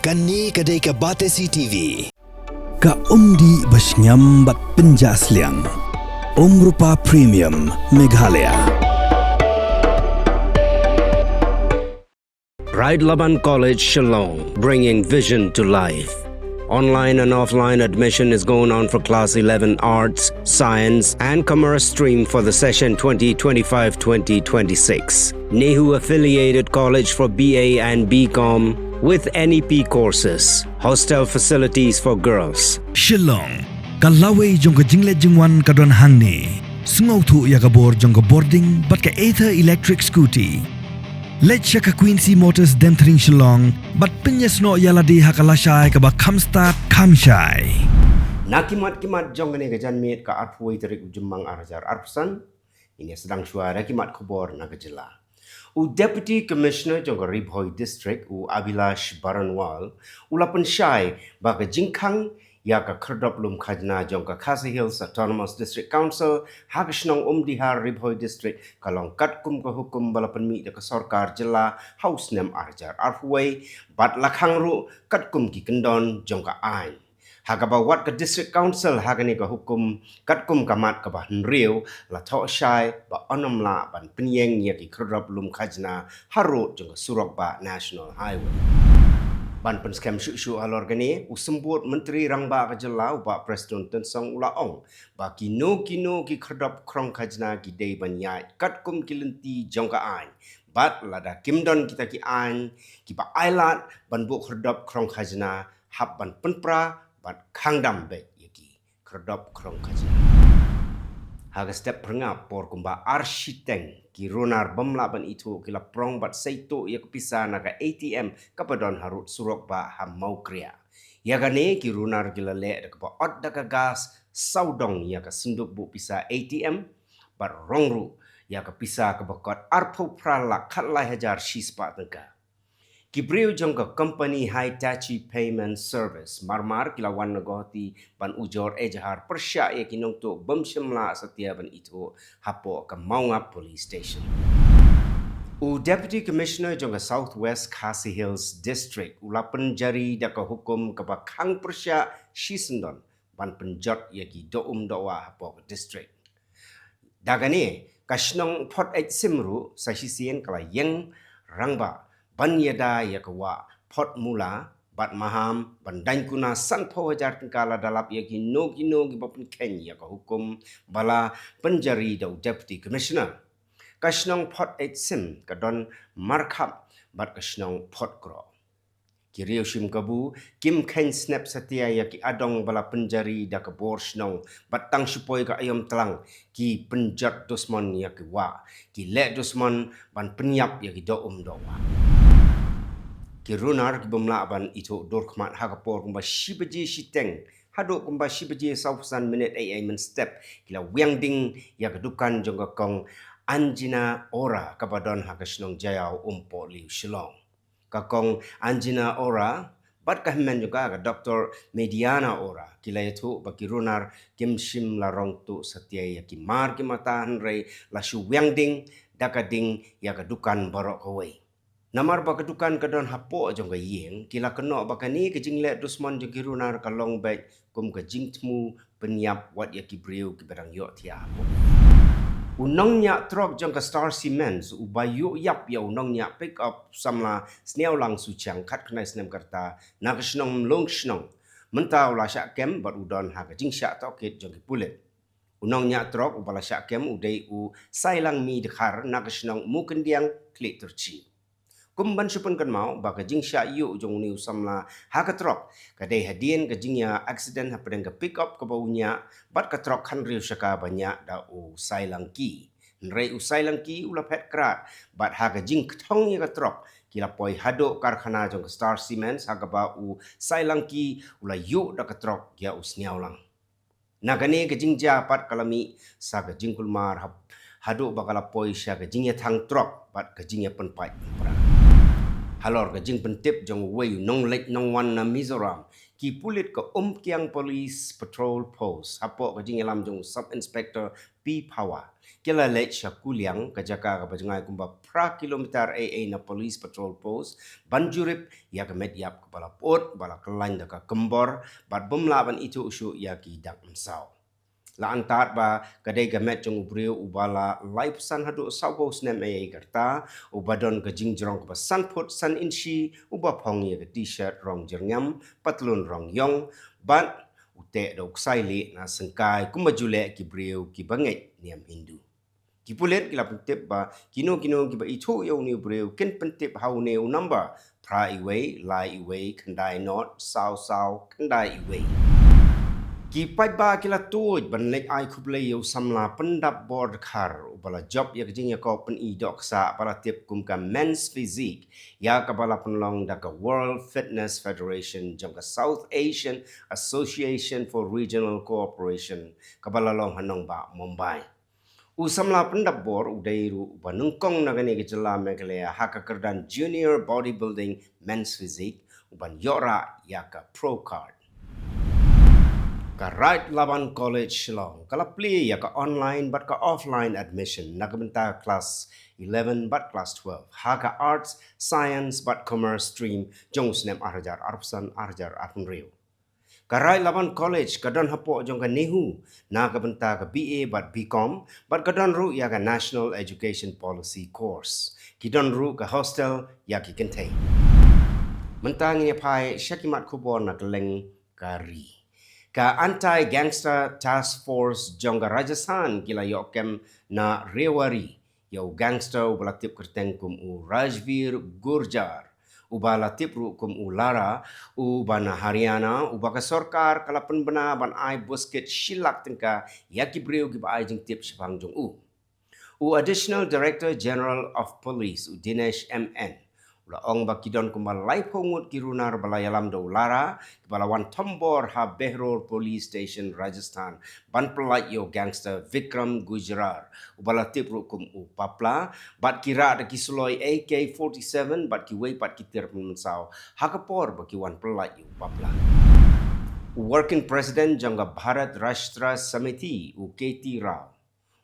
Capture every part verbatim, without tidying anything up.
Kane ka dei ka Batesi T V. Ka umdih ba shngiam bad pynjah sliang. Umrupa Premium Meghalaya. Pride Laban College, Shillong, bringing vision to life. Online and offline admission is going on for Class eleven Arts, Science, and Commerce stream for the session twenty twenty-five twenty twenty-six. NEHU affiliated college for B A and B Com with N E P courses. Hostel facilities for girls. Shillong, ka lawei jong ka jingleit jingwan ka don hangne. Sngewthuh ïa ka bor jong ka bording bad ka Ather Electric Scooty. Leit sha ka Quincy Motors Demthring Shillong bad pynïasnoh ïa lade ha ka lashai kaba kham stad kham shai. Na ki mat ki mat jong kane ka janmiet ka arphew tarik u Jymmang ar hajar arphew san, ngin ïa sdang shuwa da ki mat khubor na ka jylla. U Deputy Commissioner jong ka Ri Bhoi District, u Abhilash Baranwal, u la pynshai ba ka jingkhang ïa ka khyrdop lum khajna jong ka Khasi Hills Autonomous District Council ha ka shnong Umdihar, Ri Bhoi District, ka long katkum ka hukum ba la pynmih da ka sorkar jylla ha u snem ar hajar arphew wei, bad la khang ruh katkum ki kyndon jong ka aiñ. Ha kaba wat ka District Council ha kane ka hukum, katkum ka mat kaba hynriew, la thoh shai ba yn ym lah ban pynïeng ïa ki khyrdop lum khajna harud jong ka surok bah National Highway. Ban pynskhem shuh shuh halor kane, u Symbud Myntri Rangbah ka jylla, u Bah Prestone Tynsong, u la ong ba kino kino ki khyrdop khrong khajna ki dei ban ïaid katkum ki lynti jong ka aiñ. Bad lada kim don kita ki aiñ kiba ailad ban buh khyrdop khrong khajna, hap ban pynpra bad khang dam beit ïa ki khyrdop khrong khajna. Ha ka step phyrngap, por kumba ar shiteng, ki runar bym lah ban ithuh ki la prong bad sei tuh ïa ka pisa na ka A T M kaba don harud surok bah ha Mawkriah. Ïa kane ki runar ki la leh da kaba ot da ka gas sawdong ïa ka synduk buh pisa A T M bad rong ruh ïa ka pisa kaba kot arphew phra lak khatlai hajar shispah tyngka. Ki briew jong ka company Hitachi Payment Service marmar ki la wan na Guwahati ban ujor ejahar pyrshah ïa ki nongtuh bym shym lah satia ban ithuh hapoh ka Maungap Police Station. U Deputy Commissioner jong ka South West Khasi Hills District u la pynjari da ka hukum kaba khang pyrshah shisyndon ban pynjot ïa ki doh um doh wah hapoh ka district. Da kane, ka shnong Phot Eit Sim ruh sa shisien ka la ïeng rangbah ban ïada ïa ka wah Phot Mula bad maham ban daiñ kuna sanphew hajar tyngka lada lap ïa kino kino kiba pynkheiñ ïa ka hukum ba la pynjari da u Deputy Commissioner. Ka shnong Phot Eit Sim ka don markhap bad ka shnong Phot Kroh. Ki riew shim kabu kim kheiñ snep satia ïa ki adong ba la pynjari da ka bor shnong bad tang shu poi ka aïom tlang ki pynjot dusmon ïa ki wah, ki leh dusmon ban pynïap ïa ki doh um doh wah. Ki runar ki bym lah ban ithuh dur khmat ha ka por kumba shi baje shiteng haduh kumba shi baje sawphew san minit ei ei mynstep ki la wiang ding ïa ka dukan jong ka kong Anjina Ora kaba don ha ka shnong Jaiaw, Umpohliew, Shillong. Ka kong Anjina Ora bad ka hynmen jong ka, ka Doktor Mediana Ora, ki la ïathuh ba ki runar kim shym la rong tuh satia ïa ki mar ki mata hynrei la shu wiang ding da ka ding ïa ka dukan baroh kawei. Namar ba ka dukan ka don hapoh jong ka ïing, ki la kynnoh ba kane ka jingleh dusmon jong ki runar ka long beit kum ka jingthmu pynïap wat ïa ki briew kiba dang ïohthiah hapoh. U nongñiah trok jong ka Star Cements uba ïuh ïap ïa u nongñiah pickup samla Sniawlang Suchiang, khatkhyndai snem ka rta, na ka shnong Mlong Shnong, mynta u la shah kem bad u don ha ka jingshah tohkit jong ki pulit. U nongñiah trok uba la shah kem u dei u Sailangmi Dkhar na ka shnong Mukyndiang, Khliehtyrshi. Kum ban shu pynkynmaw ba ka jingshah ïuh jong une u samla ha ka trok ka dei hadien ka jingïa accident hapdeng ka pickup kaba u ñiah bad ka trok khathynriew shaka ba ñiah da u Sailangki. Hynrei u Sailangki u la phet krad bad ha ka jingkthong ïa ka trok ki la poi haduh karkhana jong ka Star Cements ha kaba u Sailangki u la ïuh da ka trok ïa u Sniawlang. Na kane ka jingjia pat ka la mih sa ka jingkulmar hap-, haduh ba ka la poi sha ka jingïathang trok bad ka jingïapynpait pynpra. Halor ka jingpyntip jong uwei u nongleit nongwan na Mizoram, ki pulit ka Umkiang Police Patrol Post hapoh ka jingïalam jong u Sub Inspector P Power ki la leit sha Kuliang, ka jaka kaba jngai kumba phra kilometer ei ei na Police Patrol Post, ban jurip ïa ka met ïap kaba la put, ba la khlaiñ da ka kymbor, bad bym lah ban ithuh shuh ïa ki dak mynsaw. La antad ba ka dei ka met jong u briew uba la laiphew san haduh sawphew snem ei ei ka rta, uba don ka jingjrong kaba san phut san inshi, uba phong ïa ka t-shirt rong jyrngam, patlun rong ïong, bad u teh da u ksai lieh na syngkai kumba ju leh ki briew kiba ngeit niam Hindu. Ki pulit ki la pyntip ba kino kino kiba ithuh ïa une u briew kin pyntip ha une u number, phra uwei, lai uwei, khyndai not, saw saw, khyndai uwei. Ki paidbah ki la tuid ban leit ai khublei ïa u samla pyndap bor dkhar uba la jop ïa ka jingïakop pyni dohksah ba la tip kum ka Men's Physique, ïa kaba la pynlong da ka World Fitness Federation jong ka South Asian Association for Regional Cooperation, kaba la long ha nongbah Mumbai. U samla pyndap bor u dei ruh uba nyngkong na kane ka jylla Meghalaya ha ka kyrdan Junior Bodybuilding Men's Physique, uban ïoh rah ïa ka Pro Card. Ka Raid Laban College Shillong ka la plie ïa ka online bad ka offline admission na ka bynta klas eleven bad klas twelve ha ka Arts, Science bad Commerce stream jong u snem ar hajar arphew san ar hajar arphew hynriew. Ka Raid Laban College ka don hapoh jong ka NEHU na ka bynta ka B A bad B Com, bad ka don ruh ïa ka National Education Policy course. Ki don ruh ka hostel ïa ki kynthei. Mynta ngin ïa phai sha ki mat khubor na kylleng ka ri. Ka Anti Gangster Task Force jong ka Rajasthan ki la ïoh kem na Rewari ïa u gangster uba la tip kyrteng kum u Rajveer Gurjar, uba la tip ruh kum u Lara, uba na Haryana, uba ka sorkar ka la pynbna ban ai buskit shi lak tyngka ïa ki briew kiba ai jingtip shaphang jong u. U Additional Director General of Police, u Dinesh M N, u la ong ba ki don kumba laiphew ngut ki runar ba la ïalam da u Lara, kiba la wan thombor ha Behror Police Station, Rajasthan, ban pyllait ïa u gangster Vikram Gujrar, uba la tip ruh kum u Papla, bad ki rah da ki suloi A K forty-seven bad kiwei pat ki tiar pynmynsaw, ha ka por ba ki wan pyllait ïa u Papla. U Working President jong ka Bharat Rashtra Samiti, u K T Rao,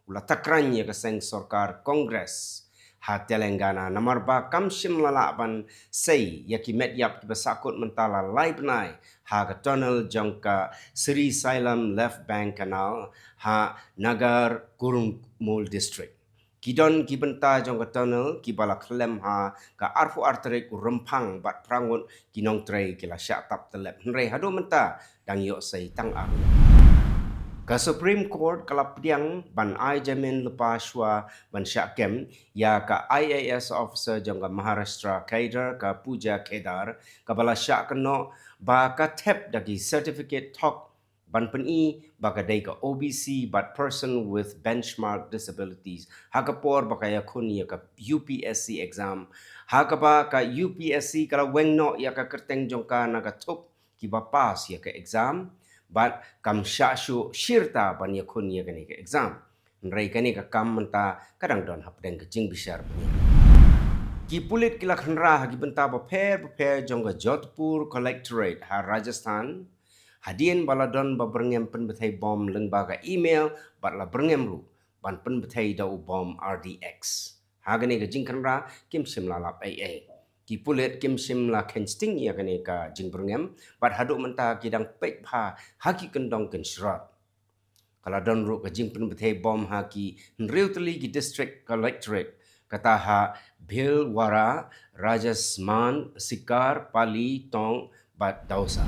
u la takran ïa ka seng sorkar Congress ha Telangana namar ba kam shym la lah ban sei ïa ki met ïap kiba sahkut mynta la lai bnai ha ka tunnel jong ka Srisailam Left Bank Canal ha Nagarkurnool District. Ki don ki bynta jong ka tunnel kiba la khlem ha ka arphew ar tarik u Rymphang bad phra ngut ki nongtrei ki la shah tap tyllep, hynrei haduh mynta dang ïoh sei tang ar. Ka Supreme Court ka la pdiang ban ai jamin lypa shuwa ban shah kem ïa ka I A S officer jong ka Maharashtra cadre, ka Pooja Khedar, kaba la shah kynnoh ba ka thep da ki certificate thok ban pyni ba ka dei ka O B C bad person with benchmark disabilities, ha ka por ba ka ïakhun ïa ka U P S C exam, ha kaba ka U P S C ka la weng noh ïa ka kyrteng jong ka na ka thup kiba pass ïa ka exam, bad kam shah shuh shi rta ban ïakhun ïa kane ka exam. Hynrei kane ka kam mynta ka dang don hapdeng ka jingbishar bniah. Ki pulit ki la khynra ha ki bynta bapher bapher jong ka Jodhpur Collectorate ha Rajasthan, hadien ba la don ba byrngem pynbthei bom lyngba ka email, bad la byrngem ruh ban pynbthei da u bom R D X. Ha kane ka jingkhynra kim shym la lap ei ei. Ki pulit kim shym la kheiñ sting ïa kane ka jingbyrngem, bad haduh mynta ki dang peit bha ha ki kyndong kynshrot. Ka la don ruh ka jingpynbthei bom ha ki hynriew tylli ki district collectorate, kata ha Bhilwara, Rajasmand, Sikar, Pali, Tonk bad Dausa.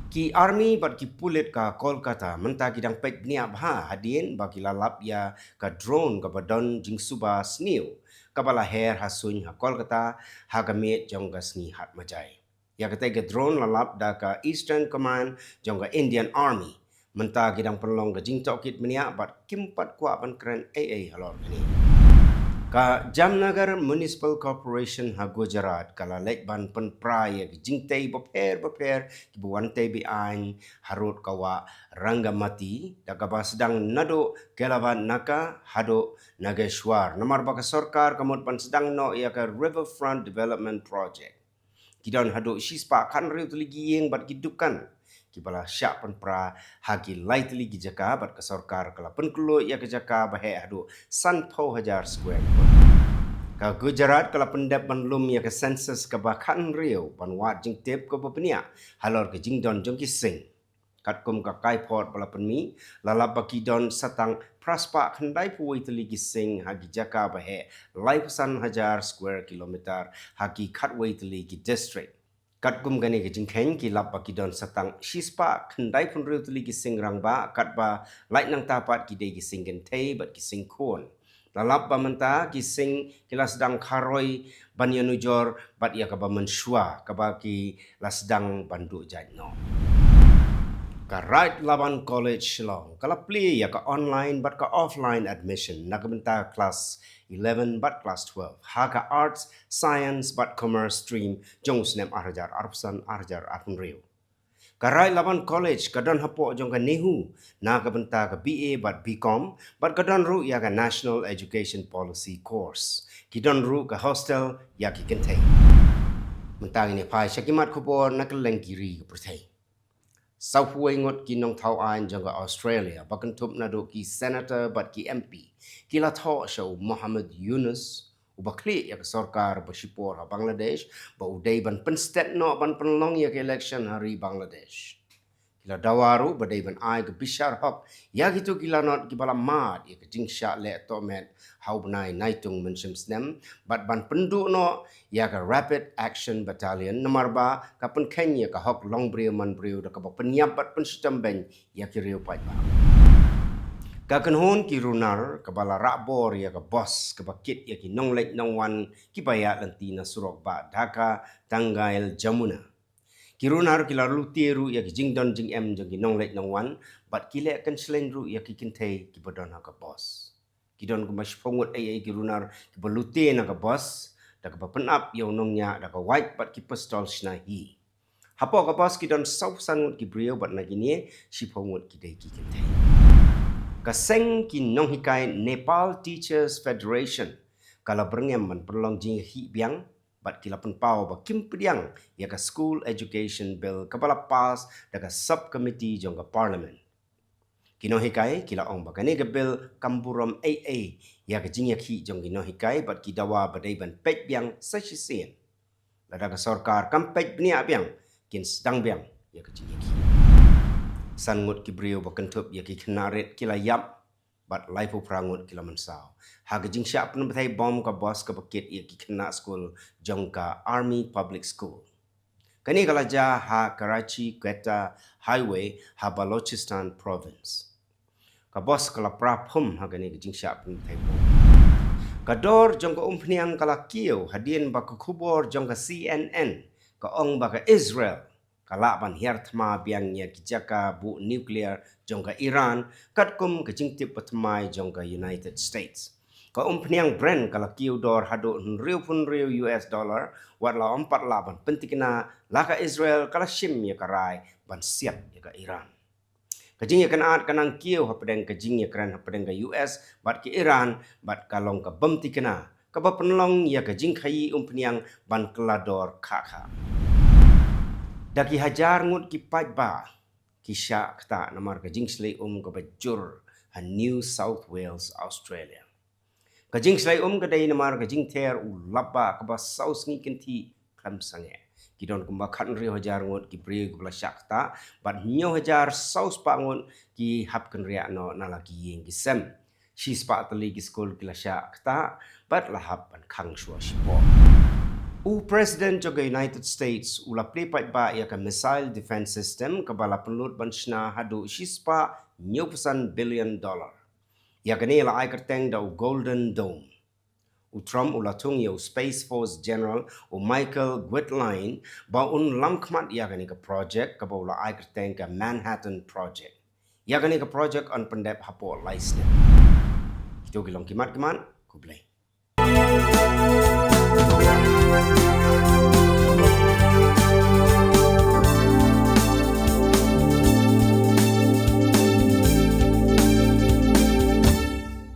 Ki army bad ki pulit ka Kolkata mynta ki dang peit bniah bha hadien ba ki la lap ïa ka drone kaba don jingsuba sniew, kaba la her ha suiñ ha Kolkata ha ka miet jong ka sngi Hatmajai. Ïa katei ka drone la lap da ka Eastern Command jong ka Indian Army. Mynta ki dang pynlong ka jingtohkit bniah bad kim pat kwah ban kren ei ei halor kane. Ka Jamnagar Municipal Corporation ha Gujarat ka la leit ban pynpra ïa ki jingtei bapher bapher kiba wan tei be-aiñ harud ka wah Rangamati, da kaba sdang naduh Kelavadnaka haduh Nageshwar, namar ba ka sorkar ka mut ban sdang noh ïa ka Riverfront Development Project. Ki don haduh shispah khathynriew tylli ki ïing bad ki dukan kiba la shah pynpra ha ki lai tylli ki jaka, bad ka sorkar ka la pynkhlaiñ ïa ka jaka ba heh haduh sanphew hajar square foot. Ka Gujarat ka la pyndep ban lum ïa ka census kaba khathynriew ban wad jingtip kaba bniah halor ka jingdon jong ki sing. Katkum ka kaiphod ba la pynmih, la lap ba ki don satang phraspah khyndaiphew wei tylli ki sing ha ki jaka ba heh laiphew san hajar square kilometer ha ki khatwei tylli ki district. Katkum kane ka jingkheiñ, ki lap ba ki don satang shispah khyndaiphew hynriew tylli ki sing rangbah, katba lait nangta pat ki dei ki sing kynthei bad ki sing khun. La lap ba mynta ki sing ki la sdang kharoi ban ïanujor bad ïa kaba mynshuwa, kaba ki la sdang ban duh jait noh. Ka Raid Laban College Shillong ka la plie ïa ka online bad ka offline admission na ka bynta klas eleven bad klas twelve ha ka Arts, Science bad Commerce stream jong u snem ar hajar arphew san ar hajar arphew hynriew. Ka Raid Laban College ka don hapoh jong ka NEHU na ka bynta ka B A bad B Com, bad ka don ruh ïa ka National Education Policy course. Ki don ruh ka hostel ïa ki kynthei. Mynta ngin ïa phai sha ki mat khubor na kylleng ki ri ka pyrthei. Sawphew wei ngut ki nongthaw aiñ jong ka Australia, ba kynthup naduh ki senator bad ki M P, ki la thoh sha u Muhammad Yunus, uba khlieh ïa ka sorkar ba shipor ha Bangladesh, ba u dei ban pynstet noh ban pynlong ïa ka election ha ri Bangladesh. Ki la dawa ruh ba dei ban ai ka bishar hok ïa kito ki lanot kiba la mad ïa ka jingshah leh tohmet ha u bnai Naitung mynshem snem, bad ban pynduh noh ïa ka Rapid Action Battalion, namar ba ka pynkheiñ ïa ka hok longbriew manbriew da kaba pynïap bad pynshitom beiñ ïa ki riew paidbah. Ka kynhun ki runar kaba la rah bor ïa ka bos kaba kit ïa ki nongleit nongwan kiba ïaid lynti na surok bah Dhaka Tangail Jamuna. Ki runar ki la lute ruh ïa ki jingdon jingem jong ki nongleit nongwan, bad ki leh kynshleng ruh ïa ki kynthei kiba don ha ka bos. Ki don kumba shiphew ngut ei ei ki runar kiba lute na ka bos, da kaba pynap ïa u nongñiah da ka wait bad ki pistol shna hi. Hapoh ka bos ki don sawphew san ngut ki briew bad na kine shiphew ngut ki dei ki kynthei. Ka seng ki nonghikai Nepal Teachers Federation ka la byrngem ban pynlong jingïakhih biang, bad ki la pynpaw ba kim pdiang ïa ka School Education Bill kaba la pass da ka subcommittee jong ka Parliament. Ki nonghikai ki la ong ba kane ka bill kam burom ei ei ïa ka jingïakhih jong ki nonghikai, bad ki dawa ba dei ban peit biang sa shisien. Lada ka sorkar kam peit bniah biang, kin sdang biang ïa ka jingïakhih. San ngut ki briew ba kynthup ïa ki khynnah rit ki la ïap, bad laiphew phra ngut ki la mynsaw ha ka jingshah pynbthei bom ka bos kaba kit ïa ki khynnah skul jong ka Army Public School. Kane ka la jia ha Karachi Quetta Highway ha Balochistan Province. Ka bos ka la pra phum ha kane ka jingshah pynbthei bom. Ka dor jong ka umphniang ka la kiew hadien ba ka khubor jong ka C N N ka ong ba ka Israel ka lah ban hiar thma biang ïa ki jaka buh nuclear jong ka Iran, katkum ka jingtip ba thymmai jong ka United States. Ka umphniang Brent ka la kiew dor haduh hynriewphew hynriew U S dollar, wat la ym pat lah ban pynthikna la ka Israel ka la shim ïa ka rai ban siat ïa ka Iran. Ka jingïakynad ka nang kiew hapdeng ka jingïakren hapdeng ka U S bad ka Iran, bad ka long ka bym thikna kaba pynlong ïa ka jingkhaïi umphniang ban kylla dor khah khah. Da ki hajar ngut ki paidbah ki shah ktah namar ka jingshlei um kaba jur ha New South Wales, Australia. Ka jingshlei um ka dei namar ka jingther u lapbah kaba saw sngi kynthih khlem sangeh. Ki don kumba khathynriew hajar ngut ki briew kiba la shah ktah, bad hynñiew hajar saw spah ngut ki hap kynriah noh na la ki ïing ki sem. Shispah tylli ki skul ki la shah ktah bad la hap ban khang shuwa shipor. U President jong ka United States u la plie paidbah ïa ka Missile Defense System kaba la pynlut ban shna haduh shispah hynñiewphew san billion dollar. Ïa kane la ai kyrteng da u Golden Dome. U Trump u la thung ïa u Space Force General u Michael Guetlein ba un lam khmat ïa kane ka project kaba u la ai kyrteng ka Manhattan Project. Ïa kane ka project yn pyndep hapoh lai snem. Kito ki long ki mat ki mat, khublei.